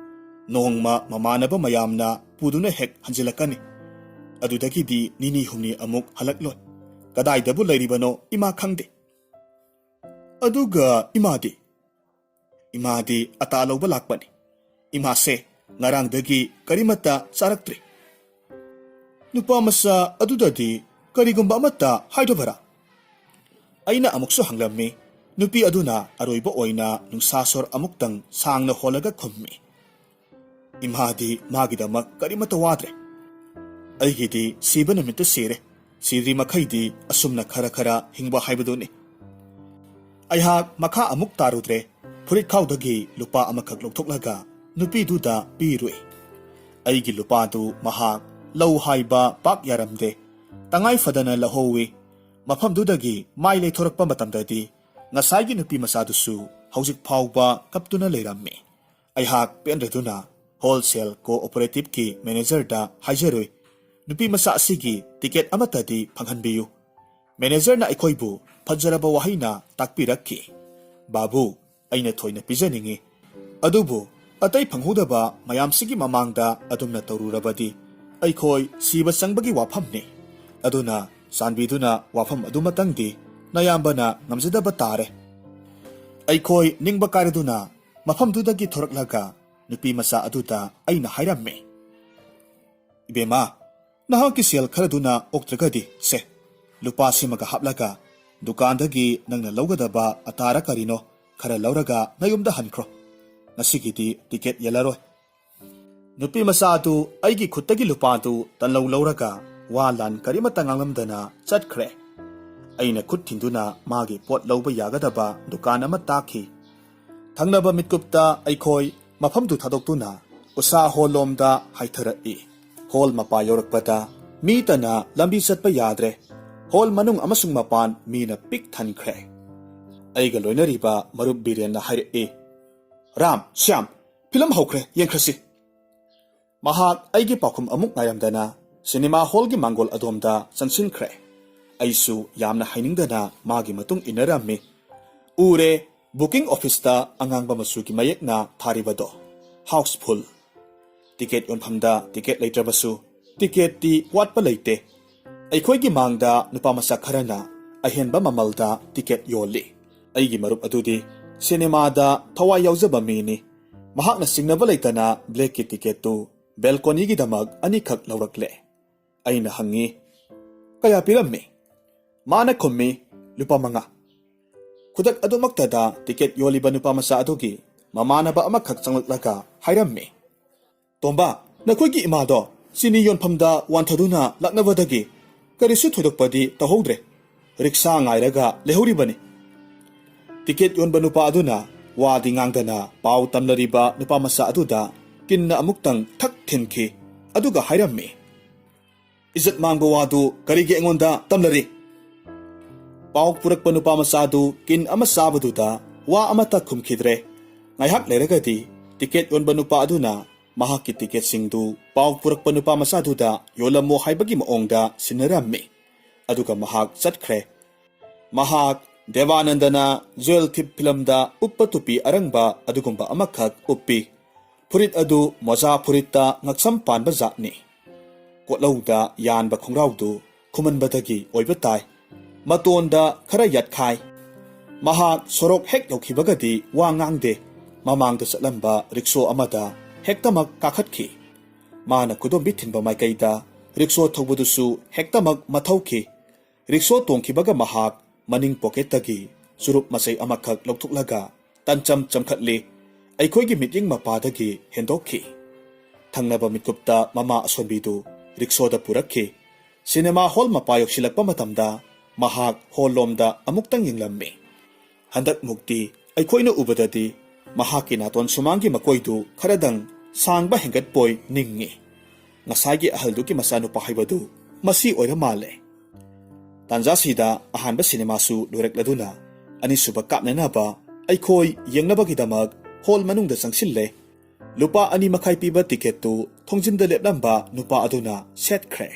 ꯅꯣꯡꯃ ꯃꯃꯥꯟꯅꯕ ꯃꯌꯥꯝꯅ ꯄꯨꯗꯨꯅ ꯍꯦꯛ ꯍꯟꯖꯤꯜꯂꯛꯀꯅꯤ꯫ ꯑꯗꯨꯗꯒꯤꯗꯤ ꯅꯤꯅꯤ ꯍꯨꯝꯅꯤ ꯑꯃꯨꯛ ꯍꯜꯂꯛꯂꯣꯏ꯫ ꯀꯗꯥꯏꯗꯕꯨ ꯂꯩꯔꯤꯕꯅꯣ ꯏꯃꯥ ꯈꯪꯗꯦ꯫" "ꯑꯗꯨꯒ ꯏꯃꯥꯗꯤ?" "ꯏꯃꯥꯗꯤ ꯑꯇꯥ ꯂꯧꯕ ꯂꯥꯛꯄꯅꯤ꯫ ꯏꯃꯥꯁꯦ ꯉꯔꯥꯡꯗꯒꯤ ꯀꯔꯤꯃꯠꯇ ꯆꯥꯔꯛꯇ꯭ꯔꯤ꯫" "ꯅꯨꯄꯥ ꯃꯆꯥ ꯑꯗꯨꯗꯗꯤ ꯀꯔꯤꯒꯨꯝꯕ ꯑꯃꯠꯇ ꯍꯥꯏꯗꯕꯔꯥ?" ꯑꯩꯅ ꯑꯃꯨꯛꯁꯨ ꯍꯪꯂꯝꯃꯤ꯫ ꯅꯨꯄꯤ ꯑꯗꯨꯅ ꯑꯔꯣꯏꯕ ꯑꯣꯏꯅ ꯅꯨꯡꯁꯥ ꯁꯣꯔ ꯑꯃꯨꯛꯇꯪ ꯁꯥꯡꯅ ꯍꯣꯜꯂꯒ ꯈꯨꯝꯃꯤ, "ꯏꯃꯥꯗꯤ ꯃꯥꯒꯤꯗꯃꯛ ꯀꯔꯤꯃꯠꯇ ꯋꯥꯗ꯭ꯔꯦ꯫ ꯑꯩꯒꯤꯗꯤ ꯁꯤꯕ ꯅꯨꯃꯤꯠꯇ ꯁꯤꯔꯦ꯫ ꯁꯤꯗ꯭ꯔꯤ ꯃꯈꯩꯗꯤ ꯑꯁꯨꯝꯅ ꯈꯔ ꯈꯔ ꯍꯤꯡꯕ ꯍꯥꯏꯕꯗꯨꯅꯤ꯫" ꯑꯩꯍꯥꯛ ꯃꯈꯥ ꯑꯃꯨꯛ ꯇꯥꯔꯨꯗ꯭ꯔꯦ꯫ ꯐꯨꯔꯤꯠꯈꯥꯎꯗꯒꯤ ꯂꯨꯄꯥ ꯑꯃꯈꯛ ꯂꯧꯊꯣꯛꯂꯒ ꯅꯨꯄꯤꯗꯨꯗ ꯄꯤꯔꯨꯏ꯫ ꯑꯩꯒꯤ ꯂꯨꯄꯥꯗꯨ ꯃꯍꯥꯛ ꯂꯧ ꯍꯥꯏꯕ ꯄꯥꯛ ꯌꯥꯔꯝꯗꯦ꯫ ꯇꯉꯥꯏ ꯐꯗꯅ ꯂꯧꯍꯧꯏ꯫ ꯃꯐꯝꯗꯨꯗꯒꯤ ꯃꯥꯏ ꯂꯩꯊꯣꯔꯛꯄ ꯃꯇꯝꯗꯗꯤ ꯉꯁꯥꯏꯒꯤ ꯅꯨꯄꯤ ꯃꯆꯥꯗꯨꯁꯨ ꯍꯧꯖꯤꯛ ꯐꯥꯎꯕ ꯀꯞꯇꯨꯅ ꯂꯩꯔꯝꯃꯤ꯫ ꯑꯩꯍꯥꯛ ꯄꯦꯟꯗꯗꯨꯅ ꯍꯣꯜꯁꯦꯜ ꯀꯣꯑꯣꯄꯔꯦꯇꯤꯚꯀꯤ ꯃꯦꯅꯦꯖꯔꯗ ꯍꯥꯏꯖꯔꯨꯏ, "ꯅꯨꯄꯤ ꯃꯆꯥ ꯑꯁꯤꯒꯤ ꯇꯤꯀꯦꯠ ꯑꯃꯠꯇꯗꯤ ꯐꯪꯍꯟꯕꯤꯌꯨ꯫" ꯃꯦꯅꯦꯖꯔꯅ ꯑꯩꯈꯣꯏꯕꯨ ꯐꯖꯔꯕ ꯋꯥꯍꯩꯅ ꯇꯥꯛꯄꯤꯔꯛꯈꯤ꯫ "ꯕꯥꯕꯨ, ꯑꯩꯅ ꯊꯣꯏꯅ ꯄꯤꯖꯅꯤꯡꯏ, ꯑꯗꯨꯕꯨ ꯑꯇꯩ ꯐꯪꯍꯧꯗꯕ ꯃꯌꯥꯝꯁꯤꯒꯤ ꯃꯃꯥꯡꯗ ꯑꯗꯨꯝꯅ ꯇꯧꯔꯨꯔꯕꯗꯤ ꯑꯩꯈꯣꯏ ꯁꯤꯕ ꯆꯪꯕꯒꯤ ꯋꯥꯐꯝꯅꯤ꯫ ꯑꯗꯨꯅ ꯆꯥꯟꯕꯤꯗꯨꯅ ꯋꯥꯐꯝ ꯑꯗꯨꯃꯇꯪꯗꯤ ꯅꯌꯥꯝꯕꯅ ꯉꯝꯖꯗꯕ ꯇꯥꯔꯦ꯫" ꯑꯩꯈꯣꯏ ꯅꯤꯡꯕ ꯀꯥꯏꯔꯗꯨꯅ ꯃꯐꯝꯗꯨꯗꯒꯤ ꯊꯣꯔꯛꯂꯒ ꯅꯨꯄꯤ ꯃꯆꯥ ꯑꯗꯨꯗ ꯑꯩꯅ ꯍꯥꯏꯔꯝꯃꯤ, "ꯏꯕꯦꯝꯃ, ꯅꯍꯥꯛꯀꯤ ꯁꯦꯜ ꯈꯔꯗꯨꯅ ꯑꯣꯛꯇ꯭ꯔꯒꯗꯤ ꯁꯦ, ꯂꯨꯄꯥ ꯁꯤꯃꯒ ꯍꯥꯞꯂꯒ ꯗꯨꯀꯥꯟꯗꯒꯤ ꯅꯪꯅ ꯂꯧꯒꯗꯕ ꯑꯇꯥꯔ ꯀꯔꯤꯅꯣ ꯈꯔ ꯂꯧꯔꯒ ꯅꯌꯨꯝꯗ ꯍꯟꯈ꯭ꯔꯣ꯫ ꯉꯁꯤꯒꯤꯗꯤ ꯇꯤꯀꯦꯠ ꯌꯦꯜꯂꯔꯣꯏ꯫" ꯅꯨꯄꯤ ꯃꯆꯥ ꯑꯗꯨ ꯑꯩꯒꯤ ꯈꯨꯠꯇꯒꯤ ꯂꯨꯄꯥꯗꯨ ꯇꯟꯂꯧ ꯂꯧꯔꯒ ꯋꯥ ꯂꯥꯟ ꯀꯔꯤꯃꯠꯇ ꯉꯥꯡꯂꯝꯗꯅ ꯆꯠꯈ꯭ꯔꯦ꯫ ꯑꯩꯅ ꯈꯨꯠ ꯊꯤꯟꯗꯨꯅ ꯃꯥꯒꯤ ꯄꯣꯠ ꯂꯧꯕ ꯌꯥꯒꯗꯕ ꯗꯨꯀꯥꯟ ꯑꯃ ꯇꯥꯛꯈꯤ꯫ ꯊꯪꯅꯕ ꯃꯤꯠꯀꯨꯞꯇ ꯑꯩꯈꯣꯏ ꯃꯐꯝꯗꯨ ꯊꯥꯗꯣꯛꯇꯨꯅ ꯎꯁꯥ ꯍꯣꯜ ꯂꯣꯝꯗ ꯍꯥꯏꯊꯔꯛꯏ꯫ ꯍꯣꯜ ꯃꯄꯥ ꯌꯧꯔꯛꯄꯗ ꯃꯤ ꯇꯅ ꯂꯝꯕꯤ ꯆꯠꯄ ꯌꯥꯗ꯭ꯔꯦ꯫ ꯍꯣꯜ ꯃꯅꯨꯡ ꯑꯃꯁꯨꯡ ꯃꯄꯥꯟ ꯃꯤꯅ ꯄꯤꯛ ꯊꯟꯈ꯭ꯔꯦ꯫ ꯑꯩꯒ ꯂꯣꯏꯅꯔꯤꯕ ꯃꯔꯨꯞ ꯕꯤꯔꯦꯟꯅ ꯍꯥꯏꯔꯛꯏ, "ꯔꯥꯝ, ꯁ꯭ꯌꯥꯝ, ꯐꯤꯂꯝ ꯍꯧꯈ꯭ꯔꯦ, ꯌꯦꯡꯈ꯭ꯔꯁꯤ꯫" ꯃꯍꯥꯛ ꯑꯩꯒꯤ ꯄꯥꯎꯈꯨꯝ ꯑꯃꯨꯛ ꯉꯥꯏꯔꯝꯗꯅ ꯁꯤꯅꯦꯃꯥ ꯍꯣꯜꯒꯤ ꯃꯥꯡꯒꯣꯜ ꯑꯗꯣꯝꯗ ꯆꯪꯁꯤꯟꯈ꯭ꯔꯦ꯫ ꯑꯩꯁꯨ ꯌꯥꯝꯅ ꯍꯥꯏꯅꯤꯡꯗꯅ ꯃꯥꯒꯤ ꯃꯇꯨꯡ ꯏꯟꯅꯔꯝꯃꯤ꯫ ꯎꯔꯦ, ꯕꯨꯀꯤꯡ ꯑꯣꯐꯤꯁꯇ ꯑꯉꯥꯡꯕ ꯃꯆꯨꯒꯤ ꯃꯌꯦꯛꯅ ꯊꯥꯔꯤꯕꯗꯣ, "ꯍꯥꯎꯁꯐꯨꯜ꯫" ꯇꯤꯀꯦꯠ ꯌꯣꯟꯐꯝꯗ ꯇꯤꯀꯦꯠ ꯂꯩꯇ꯭ꯔꯕꯁꯨ ꯇꯤꯀꯦꯠꯇꯤ ꯋꯥꯠꯄ ꯂꯩꯇꯦ꯫ ꯑꯩꯈꯣꯏꯒꯤ ꯃꯥꯡꯗ ꯅꯨꯄꯥ ꯃꯆꯥ ꯈꯔꯅ ꯑꯍꯦꯟꯕ ꯃꯃꯜꯗ ꯇꯤꯀꯦꯠ ꯌꯣꯜꯂꯤ꯫ ꯑꯩꯒꯤ ꯃꯔꯨꯞ ꯑꯗꯨꯗꯤ ꯁꯤꯅꯦꯃꯥꯗ ꯊꯋꯥꯏ ꯌꯥꯎꯖꯕ ꯃꯤꯅꯤ꯫ ꯃꯍꯥꯛꯅ ꯆꯤꯡꯅꯕ ꯂꯩꯇꯅ ꯕ꯭ꯂꯦꯛꯀꯤ ꯇꯤꯀꯦꯠꯇꯨ ꯕꯦꯜꯀꯣꯅꯤꯒꯤꯗꯃꯛ ꯑꯅꯤꯈꯛ ꯂꯧꯔꯛꯂꯦ꯫ ꯑꯩꯅ ꯍꯪꯉꯤ, "ꯀꯌꯥ ꯄꯤꯔꯝꯃꯤ?" ꯃꯥꯅ ꯈꯨꯝꯃꯤ, "ꯂꯨꯄꯥ ꯃꯉꯥ꯫" ꯈꯨꯗꯛ ꯑꯗꯨꯃꯛꯇꯗ ꯇꯤꯀꯦꯠ ꯌꯣꯜꯂꯤꯕ ꯅꯨꯄꯥ ꯃꯆꯥ ꯑꯗꯨꯒꯤ ꯃꯃꯥꯟꯅꯕ ꯑꯃꯈꯛ ꯆꯪꯂꯛꯂꯒ ꯍꯥꯏꯔꯝꯃꯤ, "ꯇꯣꯝꯕ, ꯅꯈꯣꯏꯒꯤ ꯏꯃꯥꯗꯣ ꯆꯤꯅꯤ ꯌꯣꯟꯐꯝꯗ ꯋꯥꯟꯊꯗꯨꯅ ꯂꯥꯛꯅꯕꯗꯒꯤ ꯀꯔꯤꯁꯨ ꯊꯣꯏꯗꯣꯛꯄꯗꯤ ꯇꯧꯍꯧꯗ꯭ꯔꯦ꯫ ꯔꯤꯛꯁꯥ ꯉꯥꯏꯔꯒ ꯂꯩꯍꯧꯔꯤꯕꯅꯤ꯫" ꯇꯤꯀꯦꯠ ꯌꯣꯟꯕ ꯅꯨꯄꯥ ꯑꯗꯨꯅ ꯋꯥꯗꯤ ꯉꯥꯡꯗꯅ ꯄꯥꯎ ꯇꯝꯂꯔꯤꯕ ꯅꯨꯄꯥ ꯃꯆꯥ ꯑꯗꯨꯗ ꯀꯤꯟꯅ ꯑꯃꯨꯛꯇꯪ ꯊꯛ ꯊꯤꯟꯈꯤ, ꯑꯗꯨꯒ ꯍꯥꯏꯔꯝꯃꯤ, "ꯏꯖꯠ ꯃꯥꯡꯕ ꯋꯥꯗꯨ ꯀꯔꯤꯒꯤ ꯑꯩꯉꯣꯟꯗ ꯇꯝꯂꯔꯤ?" ꯄꯥꯎ ꯄꯨꯔꯛꯄ ꯅꯨꯄꯥ ꯃꯆꯥꯗꯨ ꯀꯤꯟ ꯑꯃ ꯆꯥꯕꯗꯨꯗ ꯋꯥ ꯑꯃꯠꯇ ꯈꯨꯝꯈꯤꯗ꯭ꯔꯦ꯫ ꯉꯥꯏꯍꯥꯛ ꯂꯩꯔꯒꯗꯤ ꯇꯤꯀꯦꯠ ꯌꯣꯟꯕ ꯅꯨꯄꯥ ꯑꯗꯨꯅ ꯃꯍꯥꯛꯀꯤ ꯇꯤꯀꯦꯠꯁꯤꯡꯗꯨ ꯄꯥꯎ ꯄꯨꯔꯛꯄ ꯅꯨꯄꯥ ꯃꯆꯥꯗꯨꯗ ꯌꯣꯜꯂꯝꯃꯣ ꯍꯥꯏꯕꯒꯤ ꯃꯑꯣꯡꯗ ꯁꯤꯟꯅꯔꯝꯃꯤ, ꯑꯗꯨꯒ ꯃꯍꯥꯛ ꯆꯠꯈ꯭ꯔꯦ꯫ ꯃꯍꯥꯛ ꯗꯦꯕꯥꯅꯟꯗꯅ ꯖ꯭ꯋꯦꯜ ꯊꯤꯞ ꯐꯤꯂꯝꯗ ꯎꯞꯄ ꯇꯨꯄꯤ ꯑꯔꯪꯕ ꯑꯗꯨꯒꯨꯝꯕ ꯑꯃꯈꯛ ꯎꯞꯄꯤ꯫ ꯐꯨꯔꯤꯠ ꯑꯗꯨ ꯃꯣꯖꯥ ꯐꯨꯔꯤꯠꯇ ꯉꯛꯁꯝ ꯄꯥꯟꯕ ꯖꯥꯠꯅꯤ꯫ ꯀꯣꯠꯂꯧꯗ ꯌꯥꯟꯕ ꯈꯣꯡꯒ꯭ꯔꯥꯎꯗꯨ ꯈꯨꯃꯟꯕꯗꯒꯤ ꯑꯣꯏꯕ ꯇꯥꯏ꯫ ꯃꯇꯣꯟꯗ ꯈꯔ ꯌꯥꯠꯈꯥꯏ꯫ ꯃꯍꯥꯛ ꯁꯣꯔꯣꯛ ꯍꯦꯛ ꯌꯧꯈꯤꯕꯒꯗꯤ ꯋꯥ ꯉꯥꯡꯗꯦ꯫ ꯃꯃꯥꯡꯗ ꯆꯠꯂꯝꯕ ꯔꯤꯛꯁꯣ ꯑꯃꯗ ꯍꯦꯛꯇꯃꯛ ꯀꯥꯈꯠꯈꯤ꯫ ꯃꯥꯅ ꯈꯨꯗꯣꯝꯕꯤ ꯊꯤꯟꯕ ꯃꯥꯏꯀꯩꯗ ꯔꯤꯛꯁꯣ ꯊꯧꯕꯗꯨꯁꯨ ꯍꯦꯛꯇꯃꯛ ꯃꯊꯧꯈꯤ꯫ ꯔꯤꯛꯁꯣ ꯇꯣꯡꯈꯤꯕꯒ ꯃꯍꯥꯛ ꯃꯅꯤꯡ ꯄꯣꯀꯦꯠꯇꯒꯤ ꯆꯨꯔꯨꯞ ꯃꯆꯩ ꯑꯃꯈꯛ ꯂꯧꯊꯣꯛꯂꯒ ꯇꯟꯆꯝ ꯆꯝꯈꯠꯂꯤ꯫ ꯑꯩꯈꯣꯏꯒꯤ ꯃꯤꯠꯌꯦꯡ ꯃꯄꯥꯗꯒꯤ ꯍꯦꯟꯗꯣꯛꯈꯤ꯫ ꯊꯪꯅꯕ ꯃꯤꯠꯀꯨꯞꯇ ꯃꯃꯥ ꯑꯁꯣꯟꯕꯤꯗꯨ ꯔꯤꯛꯁꯣꯗ ꯄꯨꯔꯛꯈꯤ꯫ ꯁꯤꯅꯦꯃꯥ ꯍꯣꯜ ꯃꯄꯥ ꯌꯧꯁꯤꯜꯂꯛꯄ ꯃꯇꯝꯗ ꯃꯍꯥꯛ ꯍꯣꯜ ꯂꯣꯝꯗ ꯑꯃꯨꯛꯇꯪ ꯌꯦꯡꯂꯝꯃꯤ꯫ ꯍꯟꯗꯛꯃꯨꯛꯇꯤ ꯑꯩꯈꯣꯏꯅ ꯎꯕꯗꯗꯤ ꯃꯍꯥꯛꯀꯤ ꯅꯥꯇꯣꯟ ꯁꯨꯃꯥꯡꯒꯤ ꯃꯀꯣꯏꯗꯨ ꯈꯔꯗꯪ ꯁꯥꯡꯕ ꯍꯦꯟꯒꯠꯄꯣꯏ ꯅꯤꯡꯏ꯫ ꯉꯁꯥꯏꯒꯤ ꯑꯍꯜꯗꯨꯒꯤ ꯃꯆꯥꯅꯨꯄꯥ ꯍꯥꯏꯕꯗꯨ ꯃꯁꯤ ꯑꯣꯏꯔ ꯃꯥꯜꯂꯦ꯫ ꯇꯥꯟꯖꯥꯁꯤꯗ ꯑꯍꯥꯟꯕ ꯁꯤꯅꯦꯃꯥꯁꯨ ꯂꯣꯏꯔꯛꯂꯗꯨꯅ ꯑꯅꯤꯁꯨꯕ ꯀꯥꯞꯅꯅꯕ ꯑꯩꯈꯣꯏ ꯌꯦꯡꯅꯕꯒꯤꯗꯃꯛ ꯍꯣꯜ ꯃꯅꯨꯡꯗ ꯆꯪꯁꯤꯜꯂꯦ꯫ ꯂꯨꯄꯥ ꯑꯅꯤ ꯃꯈꯥꯏ ꯄꯤꯕ ꯇꯤꯀꯦꯠꯇꯨ ꯊꯣꯡꯖꯤꯟꯗ ꯂꯦꯞꯂꯝꯕ ꯅꯨꯄꯥ ꯑꯗꯨꯅ ꯁꯦꯠꯈ꯭ꯔꯦ꯫